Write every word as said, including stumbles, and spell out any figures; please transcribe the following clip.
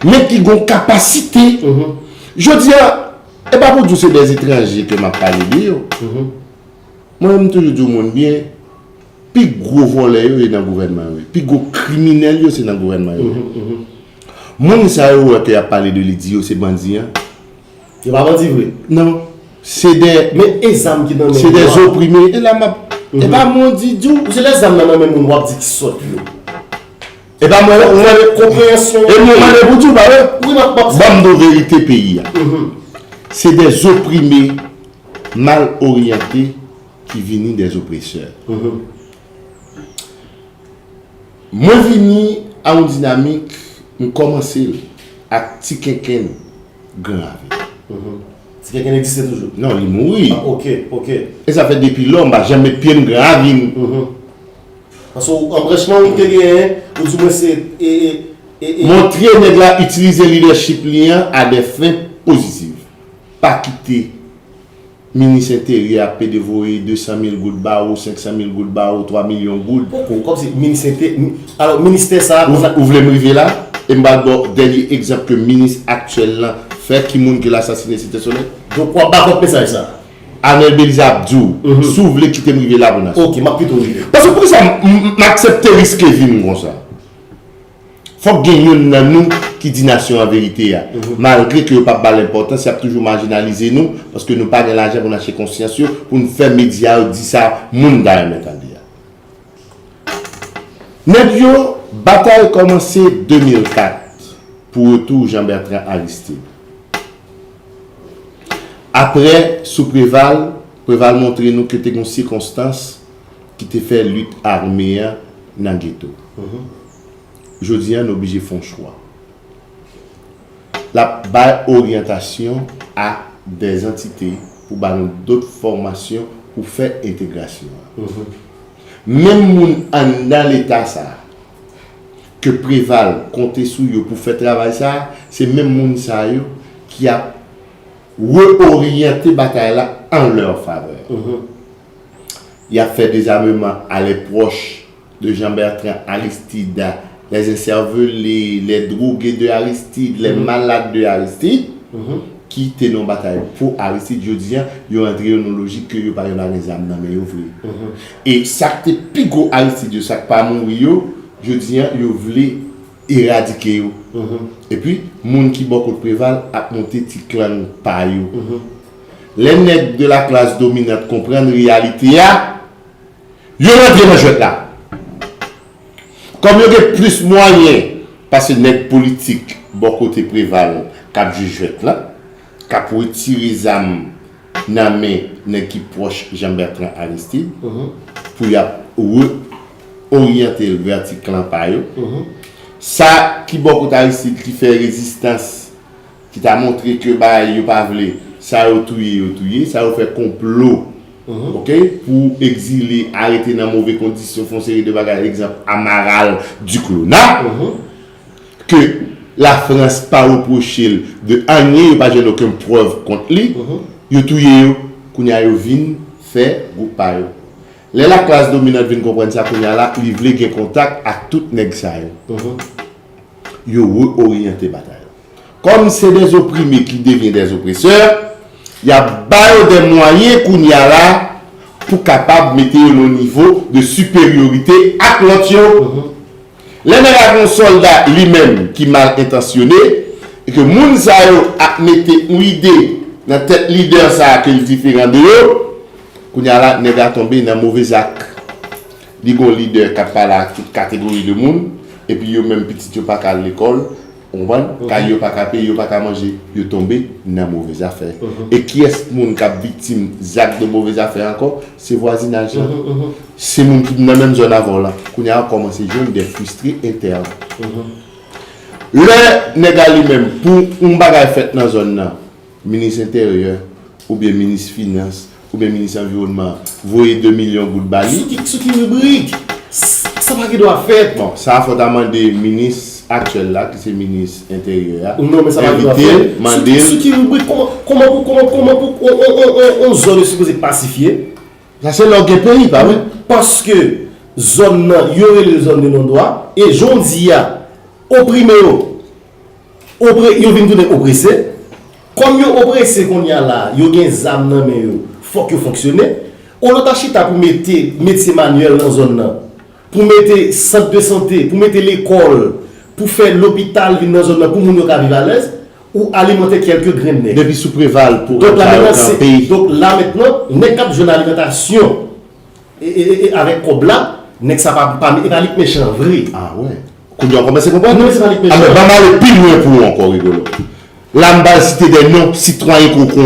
men ki gon kapasite. Jodi a, e pa pou di w se de etranje ke m ap pale de yo. Mwen menm, m toujou di w moun byen, pi gwo vòlè yo, yo nan gouvènman yo ye. Pi gwo kriminèl yo, se nan gouvènman yo ye. Moun sa yo wè ke y ap pale de li, di yo se bandi an. Yo pa bandi vre. Non. Se de, men e zam ki nan men se de oprime. E la m ap, e pa mwen di di w. Se lè zam nan nan men moun w ap di ki sòt yo. E pa mwen, mwen, konpreyansyon. E mwen mande pou di w, pa vre? Wi, m ap, m ap. Ban m do verite peyi a. Se de oprime mal oryante ki vini de opresè. Mwen vini a yon dinamik, m kòmanse l ak Ti Kenkenn Gran Ravin. Ti Kenkenn egziste toujou? Non, li mouri. Ah, ok, ok. E sa fè depi lò, m pa janm met pye m Gran Ravin. Paske w, anbranchman ou te genyen, ou di mwen se, e, e, e, e. Montre nèg la itilize leadership li an a de fen pozitiv. Pa kite minis enteryè ap pede voye de san mil goud ba ou, senk san mil goud ba ou, twa milyon goud. Poko, kòmsi minis ente-, mi-, alò, ministè sa a, ou, konsa ou vle m rive la? E m pral ba w dènye egzanp ke minis aktyèl lan fè, ki moun ke l asasine Site Solèy. Donk, w ap ba kont mesaj sa a? Arnel Belizaire ap di w, si w vle kite m rive la pou nasyon. Ok, m ap kite w rive. Paske poukisa m, m, m aksepte riske vi m konsa? Fòk gen youn nan nou ki di nasyon an verite a. Malgre ke yo p ap ba l enpòtans, y ap toujou majinalize nou, paske nou pa gen lajan pou n achte konsyans yo, pou n fè medya yo di sa moun ta renmen tande a. Nèg yo, batay kòmanse de mil kat pou retou Jean Bertrand Aristide. Apre, sou Preval, Preval montre nou ke te gen sikonstans ki te fè lit ame a nan geto. Jodi a, nou oblije fè yon chwa. L ap bay oryantasyon a dèzantite pou ba nou dòt fòmasyon pou fè entegrasyon an. Menm moun anndan Leta sa a, ke Preval konte sou yo pou fè travay sa a, se menm moun sa yo ki ap reoryante batay la an lè favè. Y ap fè dezameman a lè pwòch de Jean Bertrand Aristide, les encervelés, les drogués de Aristide, les malades de Aristide, ki te nan batay pou Aristide, jodi a, yo antre yo nan lojik ke yo pa, yo pa gen zam nan men yo vre. E sa k te pi gwo Aristide yo, sa k pa mouri yo, jodi a, yo vle eradike yo. Epi, moun ki bò kot Preval ap monte ti klang pa yo. Lè nèg de la classe dominante konprann reyalite a, yo rantre nan jwèt la. Kòm yo gen plis mwayen pase nèg politik bò kote Preval k ap jwe jwèt la, k ap retire zam nan men nèg ki pwòch Jean Bertrand Aristide, pou y ap reoryante l vè ti klan pa yo. Sa ki bò kote Aristide ki fè rezistans, ki ta montre ke bagay yo pa vle, sa yo touye, yo touye, sa yo fè konplo, ok, pou egzile, arete nan move kondisyon, fè yon seri de bagay, egzanp, Amaral, Duclos, nan, ke Lafrans pa repwoche l de anyen, yo pa jwenn okenn prèv kont li, yo touye yo, kounye a yo vin fè gwoup pa yo. Lè laklas dominant vin konprann sa, kounye a la, li vle gen kontak ak tout nèg sa yo. Yo reoryante batay la. Kòm se dèzoprime ki devyen dèzopresè, y ap ba yo de mwayen kounye a la pou kapab mete yo nan nivo de siperyorite ak lòt yo. Lè nèg la gen yon sòlda li menm ki mal entansyone, e ke moun sa yo ap mete yon ide nan tèt lidè sa a ke l diferan de yo, kounye a la, nèg la tonbe nan move zak. Li gon lidè k ap pale ak tout kategori de moun, epi yo menm pitit yo pa ka al lekòl, ou konprann? Kay yo pa ka peye, yo pa ka manje, yo tonbe nan move zafè. E kiyès moun k ap viktim zak de move zafè ankò? Se vwazinaj la. Se moun ki nan menm zòn avè w la. Kounye a, w kòmanse jwenn de fristre entèn. Lè nèg la li menm, pou yon bagay fèt nan zòn nan, minis enteryè, oubyen minis finans, oubyen minis anviwònman, voye de milyon goud ba li. Sou ki, sou ki ribrik? S-, sa pa gen dwa fèt. Bon, sa a fò w ta mande minis aktyèl la, ki se minis enteryè a. Non, men sa pa gen dwa fèt. Envite l, mande l. Sou ki, sou ki ribrik? Kòman, kòman pou, kòman, kòman pou on, on, on, on, on zòn yo sipoze pasifye? Sa se lè w gen peyi, pa vre? Paske zòn nan, yo rele l zòn de non dwa, e jan w di a, oprime yo. Opre, yo vin tounen oprese. Kòm yo oprese kounye a la, yo gen zam nan men yo, fòk yo fonksyone. Olyo ta chita pou mete metye manyèl nan zòn nan, pou mete sant de sante, pou mete lekòl, pou fè lopital vin nan zòn nan pou moun yo ka viv alèz, ou alimante kèlke grenn nèg. Depi sou Preval pou Donk la mentnan se, donk la mentnan, nèg k ap jwenn alimantasyon e, e, e, e avèk kòb la, nèg sa pa, pa, e pa li k mechan vre. Ah wè. Kounye a w kòmanse konprann? Non, se pa li k mechan. Alò, ban m ale pi lwen pou ou ankò, Rigolo. La, m pral site de non sitwayen ke w konnen.